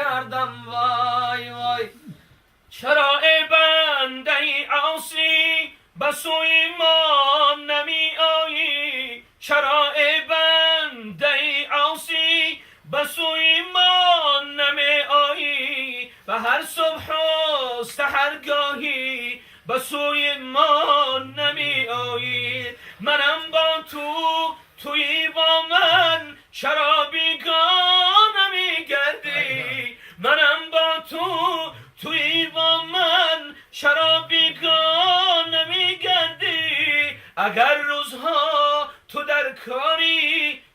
кардам, вой вой. Чаро эй бандаи осӣ, ба сӯи мо намеоӣ? Чаро эй бандаи осӣ, ба сӯи мо намеоӣ? Ба ҳар субҳу саҳаргоҳӣ ба сӯи мо намеоӣ. Манам бо ту, туӣ бо ман, чаро бегона мегардӣ? Манам бо ту, туӣ бо ман, чаро бегона мегардӣ? Агар рӯзҳо ту дар корӣ,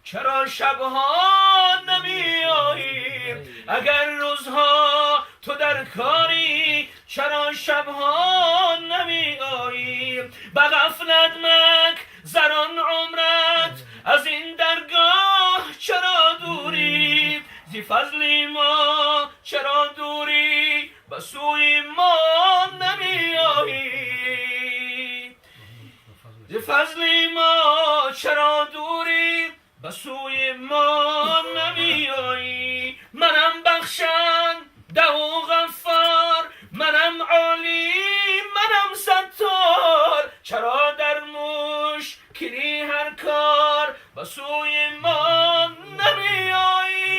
чаро шабҳо намеоӣ? Агар рӯзҳо ту дар корӣ, чаро шабҳо намеоӣ? Ба ғафлат магзарон умрат, аз ин даргоҳ чаро дурӣ? Зи фазли мо чаро дурӣ, ба сӯи мо намеоӣ? Зи фазли мо чаро дурӣ, ба сӯи мо намеоӣ? Манам бахшандаву ғаффор, манам олӣ, манам саттор, чаро дар мушкилӣ ҳар кор ба сӯи мо намеоӣ?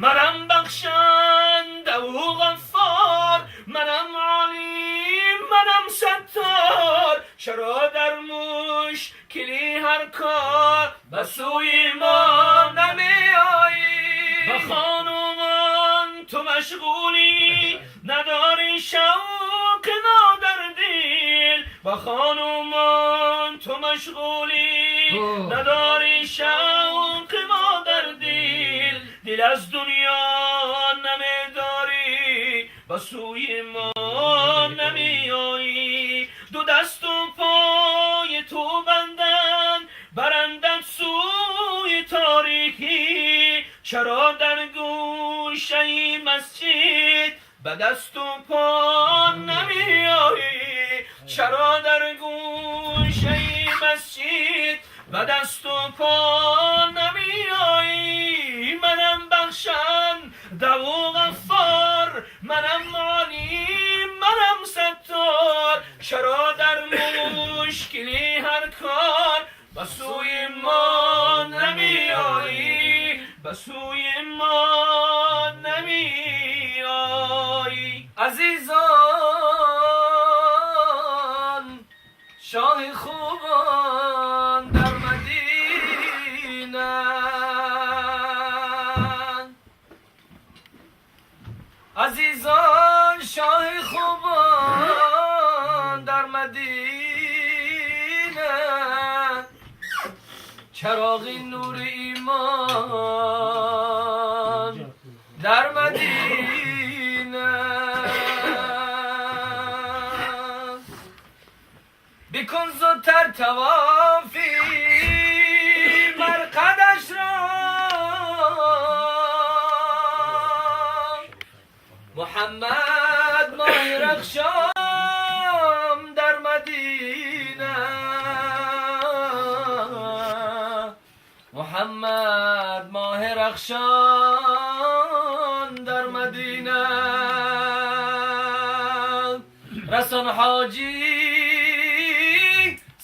Манам бахшандаву ғаффор, манам олӣ, манам саттор, чаро дар мушкилӣ ҳар кор ба сӯи мо намеоӣ? Ба хонумон ту машғулӣ, надорӣ шавқи мо дар дил. Ба хонумон ту машғулӣ, надорӣ шавқи мо дар дил. Дил аз дунё намедорӣ, ба сӯи мо намеоӣ. Ду дасту пои ту бандан, барандат сӯи торикӣ. Чаро дар гӯшаи масҷид ба дасту по намеоӣ? Чаро дар гӯшаи масҷид ба дасту по намеоӣ? Манам бахшандаву ғаффор, манам олӣ, манам саттор, чаро дар мушкилӣ ҳар кор ба сӯи мо намеоӣ? Ба сӯи мо намеоӣ. Азизон, шоҳи хубон дар Мадина. Азизон, шоҳи хубон дар Мадина, чароғи нури имон дар Мадина. Бикун зудтар тавофи марқадаш ро, Муҳаммад моҳи рахшом дар Мадина, Муҳаммад моҳи рахшон дар Мадина. Расон ҳоҷӣ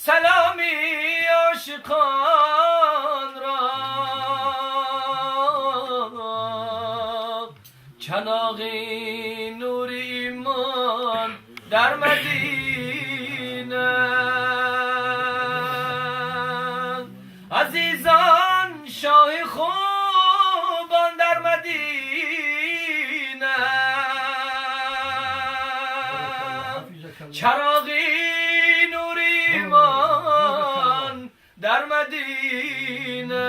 саломи ошиқон ро, чаноғи нури имон дар Мадина. Азизон, шоҳи хубон дар Мадина, чароғи нури имон дар Мадина.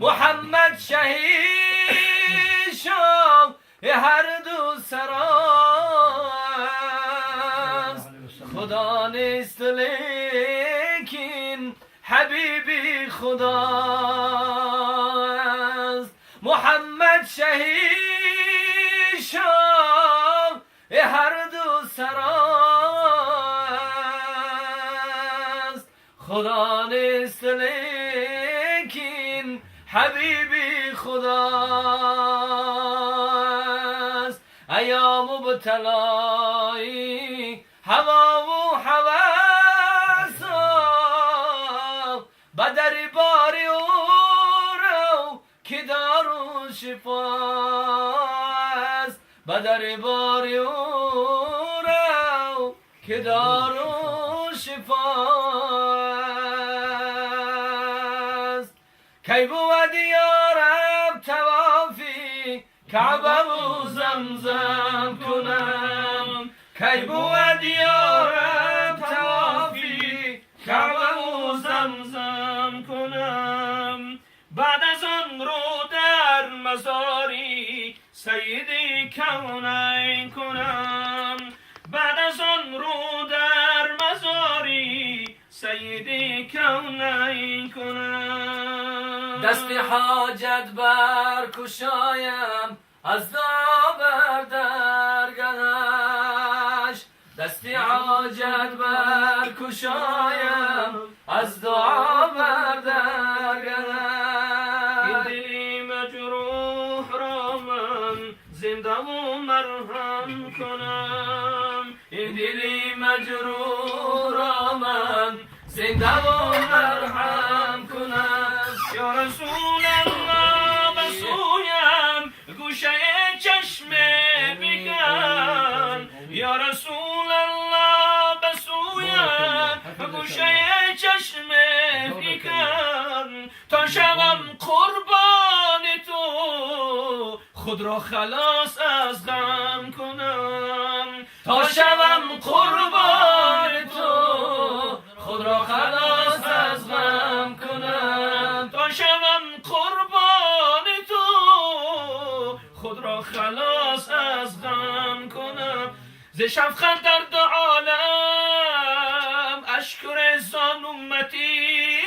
Муҳаммад шаҳид шоҳи ҳар ду сарост, Худо нест, лекин ҳабиби Худост. Муҳаммад шаҳид шоҳи ҳар ду сарост, Худо нест, лекин ҳабиби Худост. Аё мубталои ҳаво ву ҳавас, ба дари бори ӯ рав, ки дору шифост. Ба дари бори ӯ рав, ки дору шифост. Кай бувад, ё Раб, тавофи Каъба ву Замзам кунам? Кай бувад, ё Раб, тавофи Каъба ву Замзам кунам? Баъд аз он рӯ дар мазори Сайиди Кавнайн кунам. Баъд аз он рӯ дар мазори Сайиди Кавнайн кунам. Дасти ҳоҷат баркушоям аз дуо бар даргаҳаш. Дасти ҳоҷат баркушоям аз дуо бар даргаҳаш. Ин дили маҷрӯҳро ман зиндаву марҳам кунам. Ин дили маҷрӯҳро ман зиндаву марҳам кунам. Ё Расулаллоҳ, ба сӯям гӯшаи чашм бикун. Ё Расулаллоҳ, ба сӯям гӯшаи чашм бикун, то шавам қурбони ту, худро халос аз ғам кунам. То шавам қурбони ту, худро халос аз ғам кунам. То шавам қурбони ту, худро халос аз ғам кунам. Зи шафқат дар ду олам ашк резон умматӣ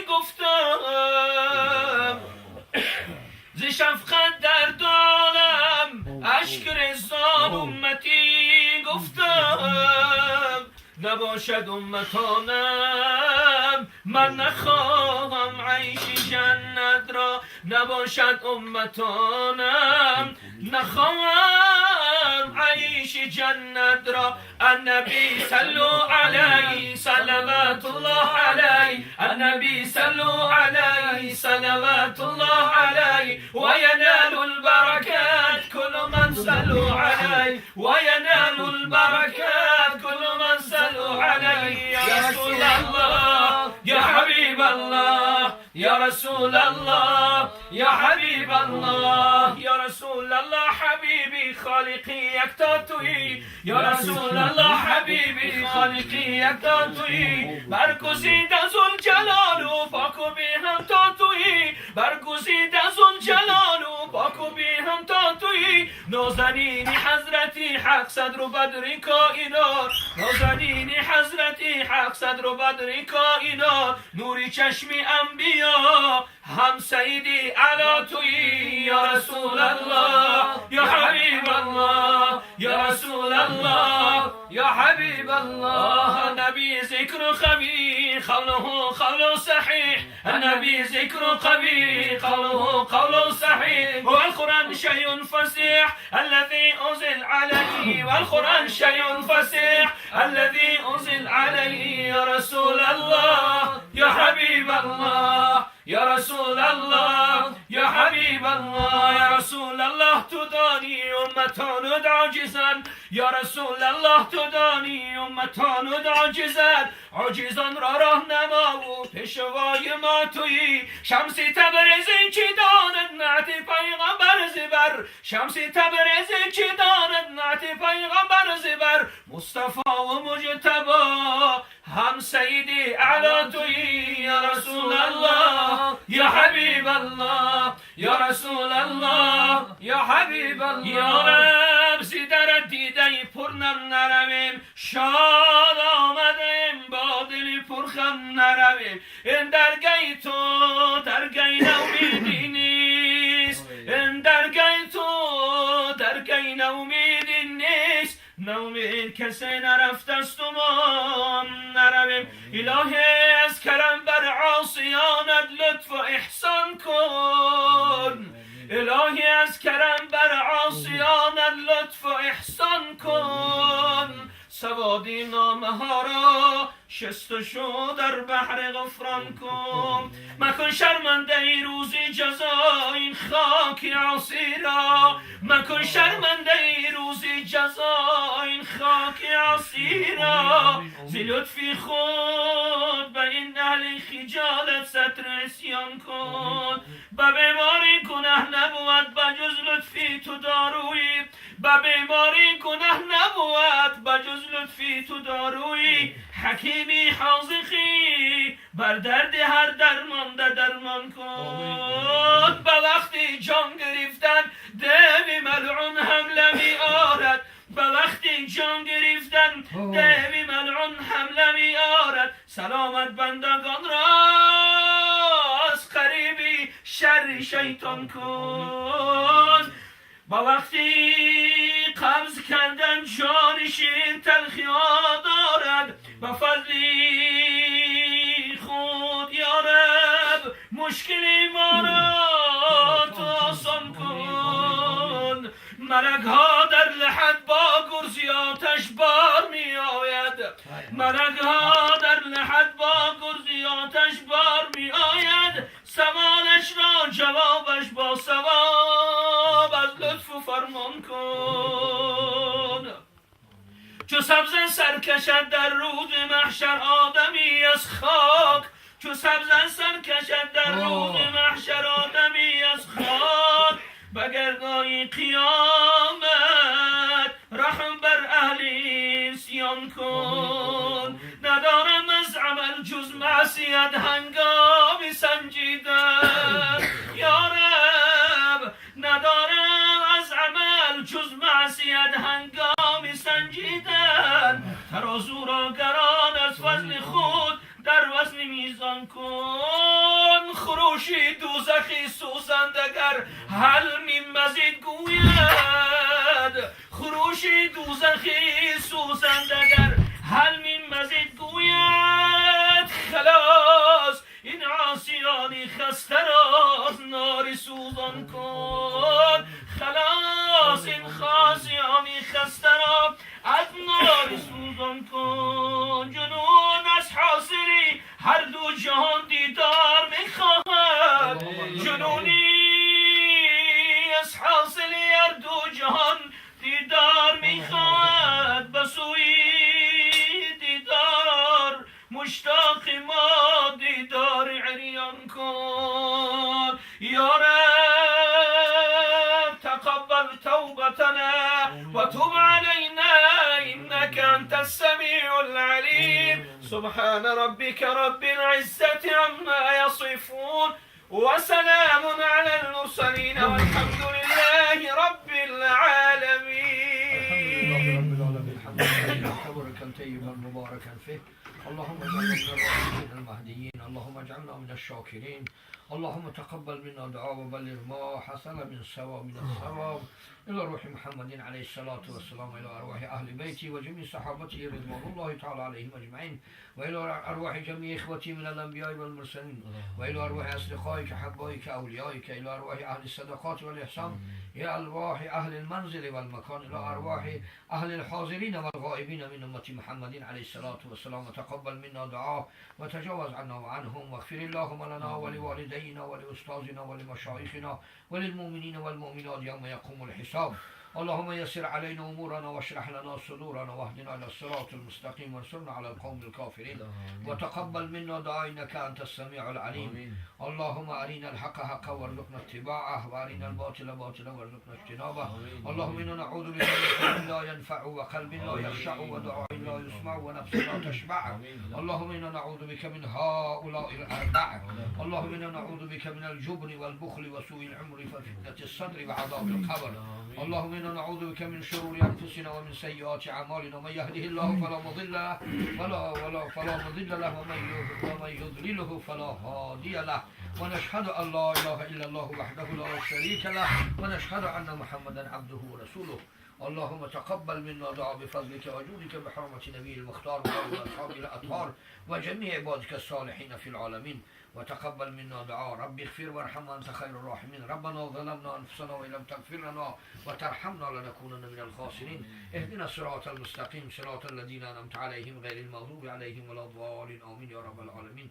гуфтам. Зи шафқат дар ду олам ашк резон умматӣ гуфтам. Набошад умматонам, ман нахоҳам айши ҷаннатро. Набошад умматонам, нахоҳам айши ҷаннатро. Аннаби саллу алайҳи салаватуллоҳ алайҳи. Аннаби саллу алайҳи салаватуллоҳ алайҳи. Ва яналул баракат куллу ман саллу алайҳи. Ва яналул баракат куллу ман саллу алайҳи. Ё Расулаллоҳ, ё Ҳабибаллоҳ, ё Расулаллоҳ, ё Ҳабибаллоҳ, ё Расулаллоҳ, ҳабиби Холиқи якто туӣ. Ё Расулаллоҳ, ҳабиби Холиқи якто туӣ. Баргузида Зулҷалолу поку беҳамто туӣ. Баргузида Зулҷалолу поку беҳамто туӣ. Нозанини Ҳазрати Ҳақ, садру бадри коинот. Нозанини Ҳазрати Ҳақ, садру бадри коинот. Нури чашми анбиё, ҳам Сайиди аъло туӣ. Ё Расулаллоҳ, ё Ҳабибаллоҳ, ё Расулаллоҳ, ё Ҳабибаллоҳ. النبي ذكر خبير قوله قول صحيح. النبي ذكر قبيح قوله قول صحيح. والقرآن شيء فصيح الذي أنزل عليه. والقرآن شيء فصيح الذي أنزل عليه. يا رسول الله، يا حبيب الله، يا رسول الله، يا حبيب الله. يا رسول الله، ту донӣ умматонат оҷизанд. Ё Расулаллоҳ, ту донӣ умматонат оҷизанд. Оҷизонро роҳнамову пешвои мо туӣ. Шамси Табрезӣ ки донад наъти Пайғамбар зибар. Шамси Табрезӣ ки донад наъти Пайғамбар зибар. Мустафову Муҷтабо, ҳам Сайиди аъло туӣ. Ё Расулаллоҳ, ё Ҳабибаллоҳ, ё Расулаллоҳ, ё Ҳабибаллоҳ. Ё Раб, зи дарат дидаи пурнам наравем. Шод омадем, бо дили пурхам наравем. Ин даргаи ту даргаи наумедӣ нест. Ин даргаи ту даргаи наумедӣ нест. Наумед касе нарафтасту мо наравем. Илоҳе, аз карам бар осиёнат лутфу эҳсон кун. کن. سوادی نامه ها را شستشو در بحر غفران کن. مکن شرمنده ای روزی جزا این خاک عاصی را، مکن شرمنده ای روزی جزا این خاک عاصی را. ز لطفی خود به این اهل خجالت ستر عصیان کن. به بیماری گنه نبود به جز لطفی تو دارویی، به بیماری گنه نبود به جز لطفی تو دارویی. حکیمی حاذقی بر درد هر درمانده درمان کن. به وقتی جان گرفتن دیو ملعون حمله می آرد، به وقتی جان گرفتن دیو ملعون حمله می آرد. سلامت بندگان را از قریبی شر شیطان کن. با وقتی قبض کردن جانشین تلخی ها دارد، به فضلی خود یا رب مشکلی ما را تو آسان کن. ملک ها در لحد با گرزی آتش بار می آید، ملک ها در لحد با گرزی آتش بار می آید. سوالش را جوابش با ثواب از لطف و فرمان کن. چو سبزه سر کشد در روز محشر آدمی از خاک، چو سبزه سر کشد در روز محشر آدمی از خاک. بگردای قیامت رحم بر اهل عصیان کن. ندارم از عمل جز معصیت هنگام سنجیدن، یا رب ندارم از عمل جز معصیت هنگام سنجیدن. ترازو را گران از فضل خود در وزن میزان کن. خروشی دوزخی سوزندگر هل من مزید گوید، خروشی دوزخی سوزندگر هل من مزید گوید. خلاص این عاصیانی خسته را از نار سوزان کن، خلاص این خاصیانی خسته را از نار سوزان کن. جنون از حاصلی هر دو جهان دیدار میخواهد، جنونی از حاصلی هر دو جهان دیدار میخواهد. به سوی دیدار مشتاق ما دیدار عریان کن. یا رب تقبل توبتنا وتب علينا إنك أنت السميع العليم. سبحان ربك رب العزة عما يصفون وسلام على المرسلين والحمد لله رب العالمين. الحمد لله رب العالمين حمدا تباركا طيبا مباركا فيه. اللهم اجعلنا من الراشدين المهديين، اللهم اجعلنا من الشاكرين، اللهم تقبل منا دعاء وبلغ ما حصل من ثواب من الثواب إلى روح محمد عليه الصلاة والسلام، إلى أرواح أهل بيته وجميع صحابته رضوان الله تعالى عليهم أجمعين، وإلى أرواح جميع إخوتي من الأنبياء والمرسلين، وإلى أرواح أصدقائك أحبائك أوليائك، إلى أرواح أهل الصدقات والإحسان، إلى أرواح أهل المنزل والمكان، إلى أرواح أهل الحاضرين والغائبين من أمة محمد عليه الصلاة والسلام. وتقبل منا دعاء وتجاوز عنا وعنهم، واغفر اللهم لنا ولوالدينا ولأستاذنا ولمشايخنا وللمؤمنين والمؤمنات يوم يقوم الحساب. اللهم يسر علينا أمورنا واشرح لنا صدورنا واهدنا إلى الصراط المستقيم وانصرنا على القوم الكافرين. وتقبل منا دعاء إنك أنت السميع العليم. اللهم أرنا الحق حقا وارزقنا اتباعه، وأرنا الباطل باطلا وارزقنا اجتنابه. اللهم إنا نعوذ بك من علم لا ينفع، وقلب لا يخشع، ودعاء لا يسمع، ونفس لا تشبع. اللهم إنا نعوذ بك من هؤلاء الأربعة. اللهم إنا نعوذ بك من الجبن والبخل وسوء العمر وفتنة الصدر وعذاب القبر. اللهم إنا نعوذ بك من شرور أنفسنا ومن سيئات أعمالنا. من يهده الله فلا مضل له فلا مضل له، ومن يضلله فلا هادي له. ونشهد أن لا إله إلا الله وحده لا شريك له ونشهد أن محمدا عبده ورسوله. اللهم تقبل منا دعاء بفضلك وجودك بحرمة نبي المختار وآله وأصحابه الأطهار وجميع عبادك الصالحين في العالمين. وتقبل منا دعاء رب اغفر وارحم وأنت خير الراحمين. ربنا ظلمنا أنفسنا وإن لم تغفر لنا وترحمنا لنكونن من الخاسرين. اهدنا الصراط المستقيم صراط الذين أنعمت عليهم غير المغضوب عليهم ولا الضالين، آمين يا رب العالمين.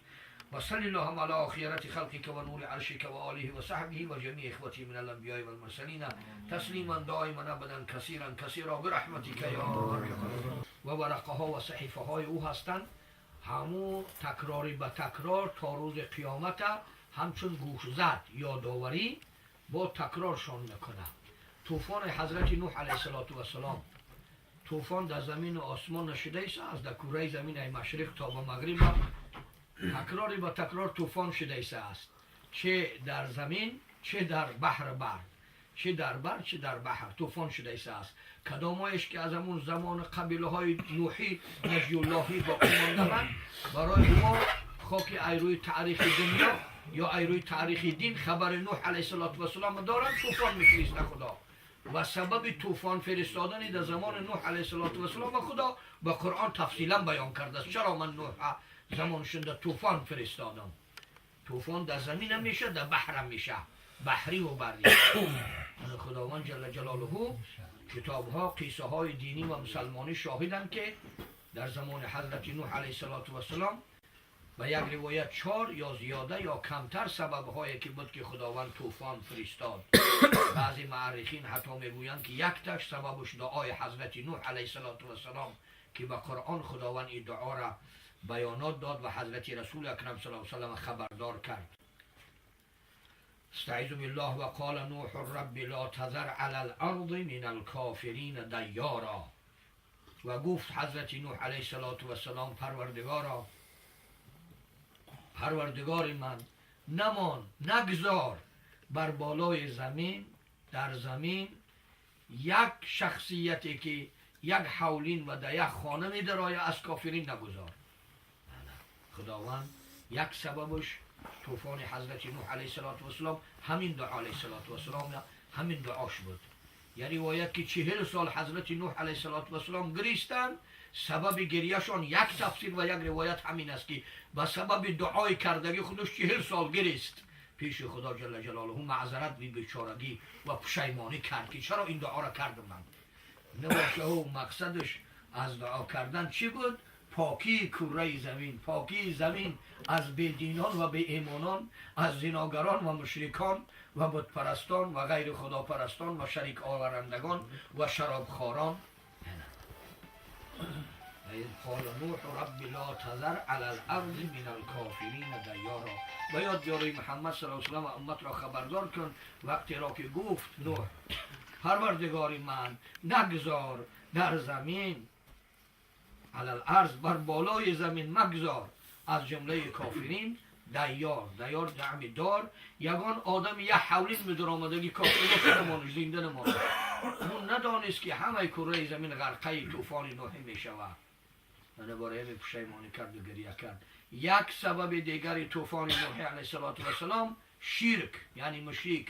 وصل اللهم على خيرة خلقك ونور عرشك وآله وصحبه وجميع إخوته من الأنبياء والمرسلين تسليما دائما أبدا كثيرا كثيرا برحمتك يا أرحم. و ورقه ها و صحیفه های او هستند، همو تکراری به تکرار تا روز قیامت همچون گوش زد یادآوری با تکرارشان میکنه. طوفان حضرت نوح علیه السلام، طوفان در زمین و آسمان نشده است، از در کره زمین ای مشرق تا به مغرب تکراری با تکرار طوفان شده است، چه در زمین چه در بحر بر، چه در بر چه در بحر طوفان شده است. کدامایش که از همون زمان قبیله های نوحی نجی اللهی باقی مانده‌اند، برای ما خاک ایروی تاریخ دنیا یا ایروی تاریخ دین خبر نوح علیه السلام دارند. طوفان میفرسته خدا و سبب طوفان فرستادن در زمان نوح علیه السلام خدا با قرآن تفصیلا بیان کرده است، چرا من نوح زمان شده طوفان فرستادم. طوفان در زمین هم میشه، در بحر هم میشه، بحری و بری. خداوند جل جلاله کتاب ها، قصه های دینی و مسلمانی شاهدند که در زمان حضرت نوح علیه السلام و یک روایت چهار یا زیاده یا کمتر سبب هایی که بود که خداوند طوفان فرستاد. بعضی مورخین حتی میگویند که یک تاش سببش دعای حضرت نوح علیه السلام که به قرآن خداوند این دعا را بیانات داد و حضرت رسول اکرم صلی الله علیه وسلم خبردار کرد. استعیذ بالله: وقال نوح رب لا تذر على الارض من الكافرین دیارا. و گفت حضرت نوح علیه السلام: پروردگارا، پروردگار من، نمان، نگذار بر بالای زمین، در زمین یک شخصیتی که یک حولین و در یک خانه می درایه از کافرین نگذار. خداوند یک سببش طوفان حضرت نوح علیه السلام همین دعا علیه السلام همین دعاش بود. یعنی روایت که 40 سال حضرت نوح علیه السلام گریستند، سبب گریهشان یک تفسیر و یک روایت همین است که به سبب دعای کردگی خودش 40 سال گریست، پیش خدا جل جلاله معذرت بی بیچارگی و پشیمانی کرد که چرا این دعا را کردم من. نباشه او مقصدش از دعا کردن چی بود؟ پاکی کره زمین، پاکی زمین از بیدینان و بی ایمانان، از زناگران و مشرکان و بتپرستان و غیر خداپرستان و شریک آورندگان و شرابخواران. قال نوح رب لا تذر على الارض من الكافرین دیارا. و یاد بیاری محمد صلی الله علیه و امت را خبردار کن وقتی را که گفت نوح: پروردگار من، نگذار در زمین، علی الارض، بر بالای زمین مگذار از جمله کافرین دیار، دیار جمع دار، یگان آدم یه حولین می آمدگی کافر نمانش، زنده نماند. اون ندانست که همه کره زمین غرقه طوفان نوحی می شود. برای همین پشیمانی کرد و گریه کرد. یک سبب دیگر طوفان نوح علیه السلام شرک، یعنی مشرک،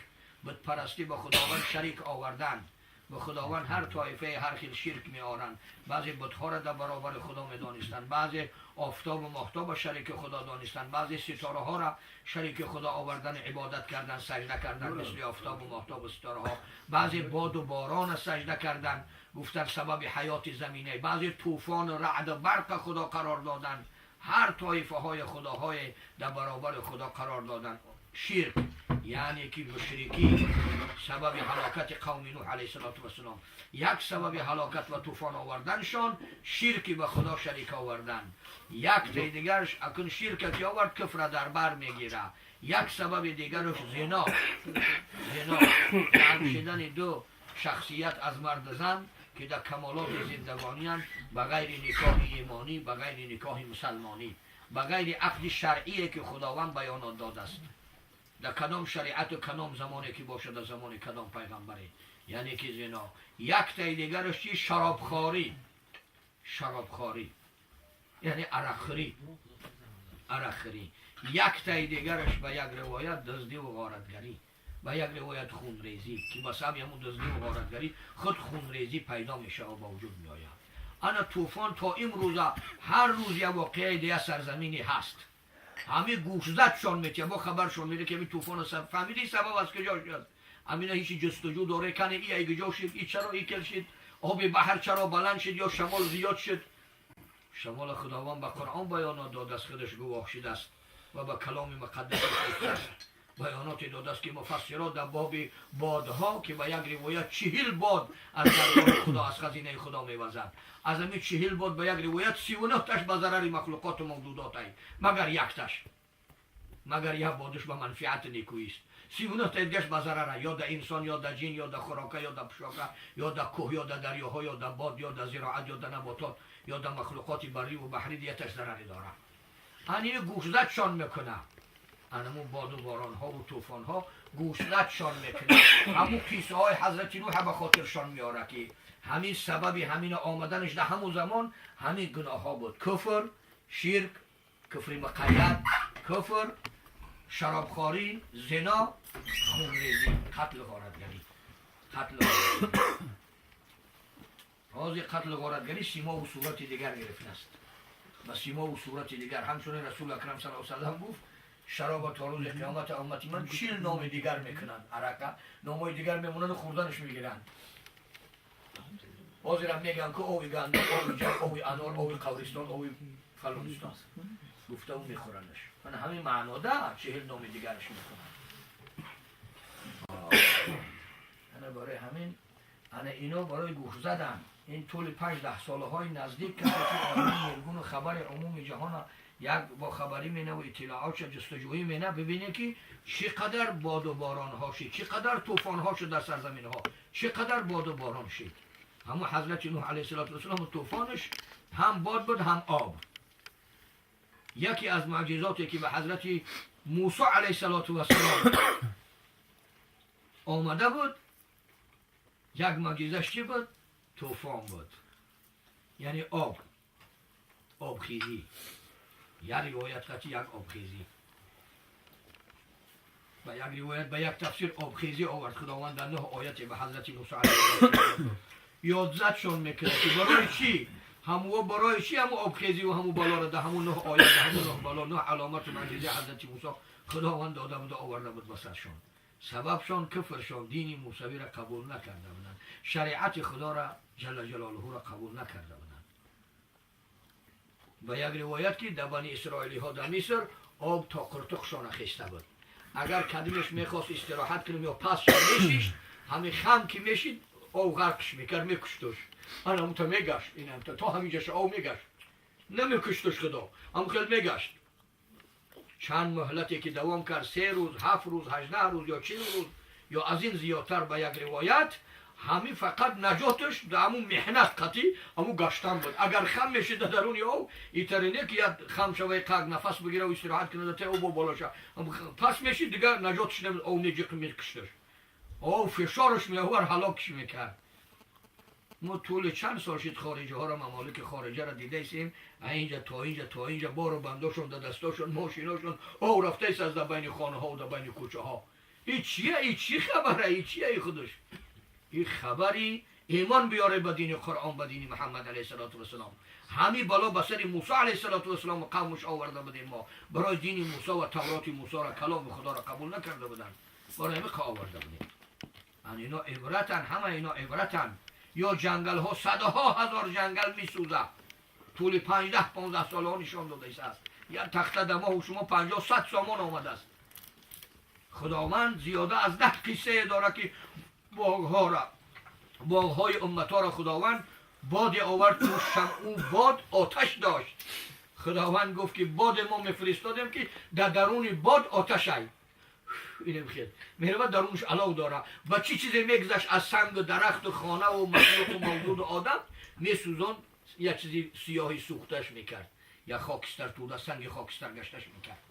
بت پرستی، به خداوند شریک آوردن. به خداوند هر طایفه هر خیل شرک می آرند. بعضی بتها را در برابر خدا می دانستند، بعضی آفتاب و ماهتاب شریک خدا دانستند، بعضی ستاره ها را شریک خدا آوردن، عبادت کردن، سجده کردن، مثل آفتاب و ماهتاب و ستاره ها. بعضی باد و باران سجده کردن، گفتن سبب حیات زمینه. بعضی طوفان و رعد و برق خدا قرار دادن. هر طایفه های خداهای در برابر خدا قرار دادن. شرک یعنی که مشرکی سبب هلاکت قوم نوح علیه السلام، یک سبب هلاکت و طوفان آوردنشان شرکی، به خدا شریک آوردن. یک دیگرش اکن شرک که آورد کفر در بر میگیره. یک سبب دیگرش زنا، زنا جمع شدن دو شخصیت از مرد زن که در کمالات زندگانی به غیر نکاح ایمانی، به غیر نکاح مسلمانی، به غیر عقد شرعی که خداوند بیانات داده است، در کدام شریعت و کدام زمانی که باشد، در زمان کدام پیغمبری، یعنی که زنا. یک تای دیگرش چی؟ شرابخواری، شرابخواری یعنی عرقخوری، عرقخوری. Як таи дигараш ба як ривоят дуздӣ ва ғоратгарӣ, ба як ривоят хунрезӣ, ки ба сабаби ҳамун дуздӣ ва ғоратгарӣ худ хунрезӣ пайдо мешавад, ба вуҷуд меояд. Ана тӯфон то имрӯза ҳар рӯз як воқеаи дия сарзаминӣ ҳаст. Ҳамин гӯшзадшон метия, бо хабаршон медиҳад, ки ҳамин тӯфона фаҳмидӣ сабаб аз куҷо шуд. Ҳамина ҳечи ҷустуҷӯ доре, кане и ай куҷо шид, и чаро и кел шид, оби баҳр чаро баланд шид ё шамол зиёд шуд. Шамола Худованд ба Қуръон баёнот додааст, худаш гувоҳ шудааст ва ба каломи муқаддасаш гуфтааст, баёноте додааст, ки муфассирот дар боби бодҳо, ки ба як ривоят 40 бод аз даргоҳи Худо, аз хазинаи Худо мевазад. Аз ҳамин 40 бод ба як ривоят 39-таш ба зарари махлуқоту мавҷудотай, магар якташ, магар як бодаш ба манфиати некӯист. 39-та дигаш ба зарара, ё да инсон, ё да ҷин, ё да хӯрока, ё да пӯшока, ё да кӯҳ, ё да дарёҳо, ё да бод, ё да зироат, ё да наботот, ё да махлуқоти барриву баҳрӣ дияташ зараре дорад. Анини гӯшзадшон мекунад. Анамун боду боронҳову тӯфонҳо гӯшзадшон мекунад. Ҳамун қиссаҳои ҳазрати Нӯҳа ба хотиршон меорад, ки ҳамин сабаби ҳамина омаданаш дар ҳамун замон ҳамин гуноҳҳо буд: куфр, ширк, куфри муқайяд, куфр, шаробхорӣ, зино, хунрезӣ, қатлу ғоратгарӣ. Қатлу ҳозир қатлу ғоратгарӣ симову сурати дигар гирифтааст, ба симову сурати дигар. Ҳамчунин Расул Акрам сал салам гуфт: шароба то рӯзи қиёмат уммати ман 40 номи дигар мекунанд, арака номҳои дигар мемонанд, хӯрданаш мегиранд. Ҳозирам мегӯянд, ки ови гандум, ови ҷав, ови анор, ови қабристон, ови фалонистон гуфтаву мехӯрандаш. Мана ҳамин маънода 40 номи дигараш мекунанд. Ана барои ҳамин, ана ино барои гӯш задан. Ин тӯли 5-10 солаҳои наздик касе ки одами миргуну хабари умуми ҷаҳона як бо хабарӣ менаву иттилоотша ҷустуҷӯӣ мена, бибине, ки чӣ қадар боду боронҳо шид, чӣ қадар тӯфонҳо шуд дар сарзаминҳо, чӣ қадар боду борон шид. Ҳамун ҳазрати Нуҳ алайҳиссалоту вассалом тӯфонаш ҳам бод буд, ҳам об. Яке аз муъҷизоте, ки ба ҳазрати Мусо алайҳиссалоту вассалом омада буд, як муъҷизаш чӣ буд? Тӯфон буд, яъне об, обхезӣ. Як ривоят қати як обхезӣ, ба як ривоят, ба як тафсир обхезӣ овард Худованд дар нӯҳ ояте ба ҳазрати Мусо алайҳиссалом. Ёдзадшон мекунад, ки барои чӣ ҳамуо, барои чӣ ҳаму обхезиву ҳаму балоро дар ҳамун нӯҳ оят, дар ҳамун нӯҳ бало, нӯҳ аломату муъҷизаи ҳазрати Мусо Худованд дода буда, оварда буд ба саршон. Сабабшон куфршон, дини мусавиро қабул накарда буданд, шариати Худоро ҷалла ҷалолуҳуро қабул накарда буданд. Ба як ривоят, ки дар бани исроилиҳо дар Миср об то қуртуқшона хеста буд. Агар кадимеш мехост истироҳат кунем ё пас мешишт, ҳамин хам ки мешид, об ғарқш мекард, мекуштуш. Анамута мегашт, инамта то ҳаминҷаша об мегашт, намекуштуш Худо, ҳам хел мегашт. Чанд муҳлате ки давом кард, 3 рӯз, 7 рӯз, 18 рӯз ё 40 рӯз ё аз ин зиёдтар, ба як ривоят. Ҳамин фақат наҷоташ дар ҳамун меҳнат қатӣ ҳамун гаштан буд. Агар хам мешид дар даруни об, итарине ки як хам шаваи, қак нафас бигира, истироҳат кунад, та об болоша пас мешид, дигар наҷоташ нем. Об неҷиқ мекушташ, об фишораш меовар, ҳалокш мекард. Мо тӯли чанд сол шид хориҷиҳоро, мамолики хориҷаро дидаистем, инҷа то инҷа, то инҷа бору бандошон да дастошон, мошиношон об рафтаист аз дар байни хонаҳо, дар байни кӯчаҳо. И чия? И чӣ хабара? И чия? И худаш и хабари имон биёре ба дини Қуръон, ба дини Муҳаммад алайҳиссалоту вассалом. Ҳамин бало ба сари Мусо алайҳиссалоту вассалом қавмаш оварда будем мо. Барои дини Мусо ва Тавроти Мусоро, каломи Худоро қабул накарда буданд, барои ҳамин оварда будем. Ан ино ибратан, ҳама ино ибратан. Ё ҷангалҳо, садҳо ҳазор ҷангал месӯзад, тӯли 15-15 солҳо нишон додаистааст. Як тахта дамоҳу шумо 50-100 сомон омадааст. Худованд зиёда аз 10 қиссае дорад, ки боғҳора, боғҳои умматҳоро Худованд боде овард, ӯ бод оташ дошт. Худованд гуфт, ки боде мо мефиристодем, ки дар даруни бод оташай инем хел меравад, дарунаш алов дора. Ба чӣ чизе мегузашт, аз сангу дарахту хонаву махлуқу мавҷуду одам месӯзон, як чизи сиёҳи сӯхташ мекард, як хокистар туда, санги хокистар гашташ мекард.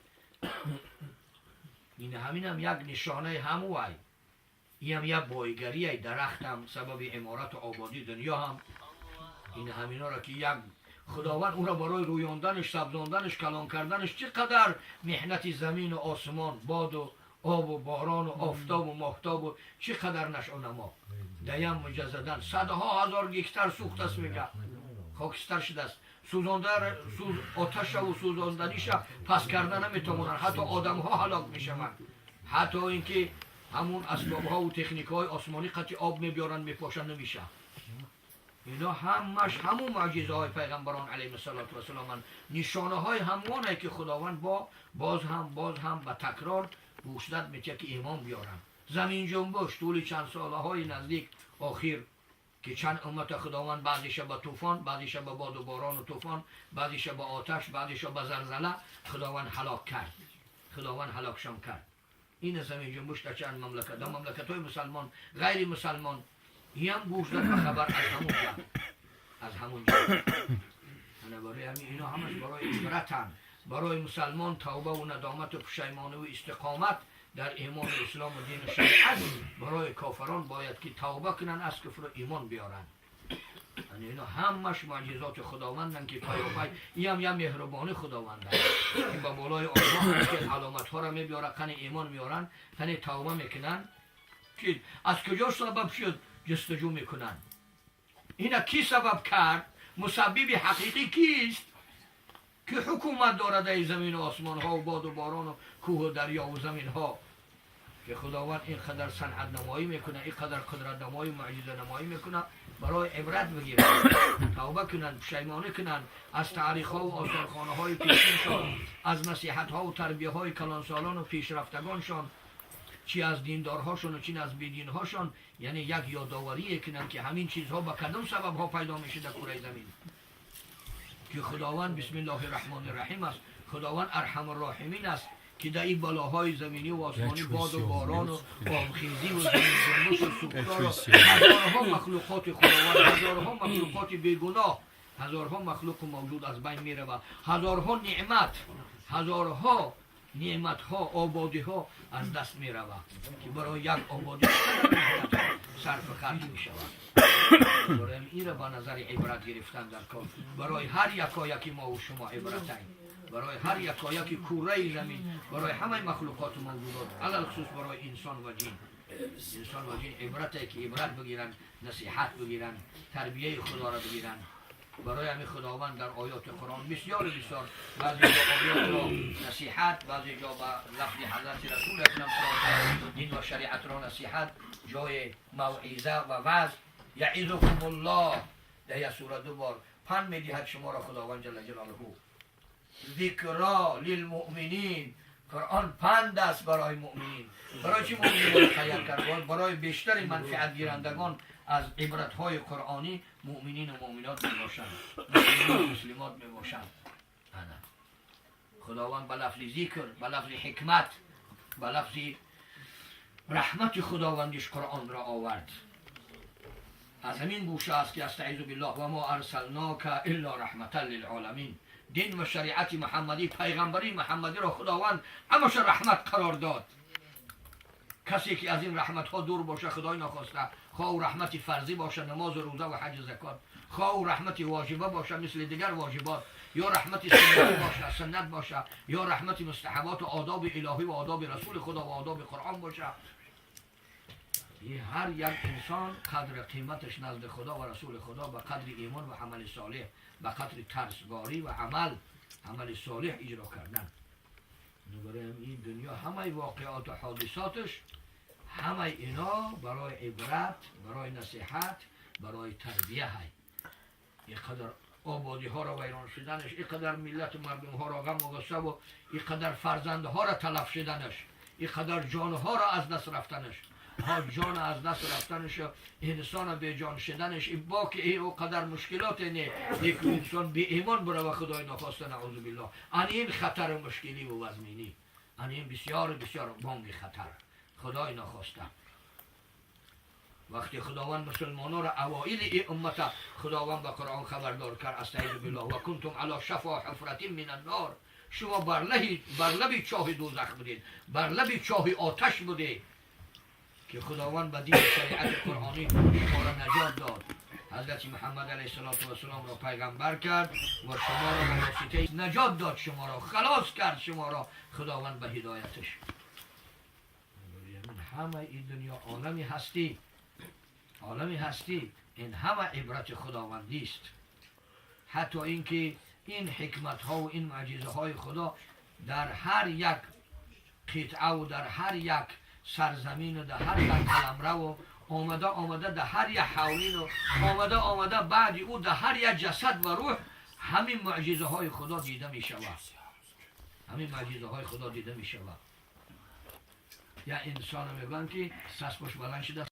Ин ҳаминам як нишонаи ҳамувай, инам як бойгарияй, дарахтам сабаби иморату ободии дунё ҳам. Ин ҳаминоро, ки як Худованд ӯро барои рӯёнданаш, сабзонданаш, калон карданаш чӣ қадар меҳнати замину осмон, боду обу борону офтобу моҳтобу чӣ қадар нашъунамо даям муҷаззадан садҳо ҳазор гектар сӯхтаст, мега, хокистар шудааст. Сӯзонда оташаву сӯзонданиша пас карда наметавонанд, ҳатто одамҳо ҳалок мешаванд, ҳатто ин ки ҳамун асбобҳову техникаҳои осмонӣ қати об мебиёранд, мепошанд, намеша. Ино ҳамаш ҳамун муъҷизаҳои пайғамбарон алайҳиссалоту вассаломанд, нишонаҳои ҳамоне ки Худованд бо боз ҳам ба такрор гӯшзад метиҳад, ки имон биёранд. Заминҷунбуш тӯли чанд солаҳои наздик охир, ки чанд уммата Худованд баъзеша ба тӯфон, баъзеша ба боду борону тӯфон, баъзеша ба оташ, баъзеша ба залзала Худованд ҳалок кард, Худованд ҳалокшон кард. Ин заминҷунбуш дар чанд мамлакат, дар мамлакатҳои мусалмон, ғайри мусалмон иам гӯш дад ба хабар аз ҳамун ҷа. Ана барои ҳамин ино ҳамаш барои ибратанд, барои мусалмон тавбаву надомату пушаймониву истиқомат дар имону ислому дину шариат. Барои кофарон бояд ки тавба кунанд аз куфру имон биёранд. Ино ҳамаш муъҷизоти худованданд, ки паёпай иам я меҳрубони худованданд, ки ба болои онҳо ки аломатҳоро мебиёрад, қани имон меоранд, қани тавба мекунанд. Ки аз куҷо сабаб шуд, ҷустуҷӯ мекунанд. Ина кӣ сабаб кард? Мусаббиби ҳақиқӣ кист, ки ҳукумат дорад ай замину осмонҳо, боду борону кӯҳу дарёву заминҳо, ки Худованд ин қадар санъатнамоӣ мекунад, ин қадар қудратнамоӣ, муъҷизанамоӣ мекунад? Барои ибрат бигиранд, тавба кунанд, пушаймонӣ кунанд аз таърихҳову осорхонаҳои пешиншон, аз насиҳатҳову тарбияҳои калонсолону пешрафтагоншон, чи аз диндорҳошону чи аз бединҳошон. Яъне як ёдоварие кунанд, ки ҳамин чизҳо ба кадом сабабҳо пайдо мешуда кураи замин, ки Худованд бисмиллоҳи раҳмони раҳим аст, Худованд арҳамурроҳимин аст, ки дар ин балоҳои заминӣ ва осмонӣ, боду борону обхезиву заминҷунбушу сӯхтору ҳазорҳо махлуқоти Худованд, ҳазорҳо махлуқоти бегуноҳ, ҳазорҳо махлуқу мавҷуд аз байн меравад, ҳазорҳо неъмат, ҳазорҳо неъматҳо, ободиҳо аз даст меравад, ки барои як ободӣ сарфу харҷ мешавад. Барои инро ба назари ибрат гирифтан дар кор, барои ҳар якояки мову шумо ибратайн, барои ҳар якояки кураи замин, барои ҳамаи махлуқоту мавҷудот, алалхусус барои инсон ва ҷин. Инсон ва ҷин ибрате, ки ибрат бигиранд, насиҳат бигиранд, тарбияи Худоро бигиранд. Барои ҳамин Худованд дар оёти Қуръон бисёру бисёр баъзе ҷо оётро насиҳат, баъзе ҷо ба лафзи ҳазрати Расул акрам дин ва шариатро насиҳат, ҷои мавъиза ва ваъз. یعظکم الله در یک سوره دو بار پند میدهد شما را خداوند جل جلاله. ذکری للمؤمنین، قرآن پند است برای مؤمنین. برای چی مؤمنین را خیر کرد؟ برای بیشتر منفعت گیرندگان از عبرت های قرآنی مؤمنین و مؤمنات می باشند، مسلمین و مسلمات می باشند. خداوند به لفظ ذکر، به لفظ حکمت، به لفظ رحمت خداوندش قرآن را آورد. از همین گوشه است که استعیذ بالله و ما ارسلناک الا رحمتا للعالمین. دین و شریعت محمدی، پیغمبری محمدی را خداوند همش رحمت قرار داد. کسی که از این رحمت ها دور باشه، خدای نخواسته، خواه رحمت فرضی باشه، نماز و روزه و حج و زکات، خواه رحمت واجبه باشه مثل دیگر واجبات، یا رحمت سنت باشه، سنت باشه، یا رحمت مستحبات و آداب الهی و آداب رسول خدا و آداب قرآن باشه، هر یک انسان قدر قیمتش نزد خدا و رسول خدا به قدر ایمان و عمل صالح، به قدر ترسگاری و عمل صالح اجرا کردن. برای این دنیا همه واقعات و حادثاتش، همه اینا برای عبرت، برای نصیحت، برای تربیه های. اینقدر آبادی ها را ویران شدنش، اینقدر ملت مردم ها را غم و غصه و اینقدر فرزندها را تلف شدنش، اینقدر جانها را از دست رفتنش، ها جان از دست رفتنش، انسان به جان شدنش، این با که این قدر مشکلات نه، یک انسان به ایمان بره و خدای نخواسته، نعوذ بالله، ان این خطر مشکلی و وزمینی، ان این بسیار بسیار بانگ خطر، خدای نخواسته. وقتی خداوند مسلمان را، اوائل ای امت، خداوند به قرآن خبردار کرد، استعیذ بالله و کنتم علی شفا حفرة من النار، شما بر لبی چاه دوزخ بودید، بر لبی چاه آتش بودید، که خداوند به دین شریعت قرآنی شما را نجات داد. Ҳазрати Муҳаммад алайҳиссалоту вассаломро пайғамбар кард ва шуморо ба воситаи наҷот дод, шуморо халос кард, шуморо Худованд ба ҳидояташ. Ҳамаи ин дунё, олами ҳастӣ, олами ҳастӣ, ин ҳама ибрати худовандист. Ҳатто инки ин ҳикматҳо ва ин мӯъҷизаҳои Худо дар ҳар як қитъа ва дар ҳар як сарзамин ва дар ҳар як қаламрав омада омада, дар ҳар як ҳавлин омада омада, баъди ӯ дар ҳар як ҷасад ва рӯҳ ҳамин мӯъҷизаҳои Худо дида мешавад, ҳамин мӯъҷизаҳои Худо дида мешавад. Як инсоно мегӯянд, ки саспаш баланд шуда.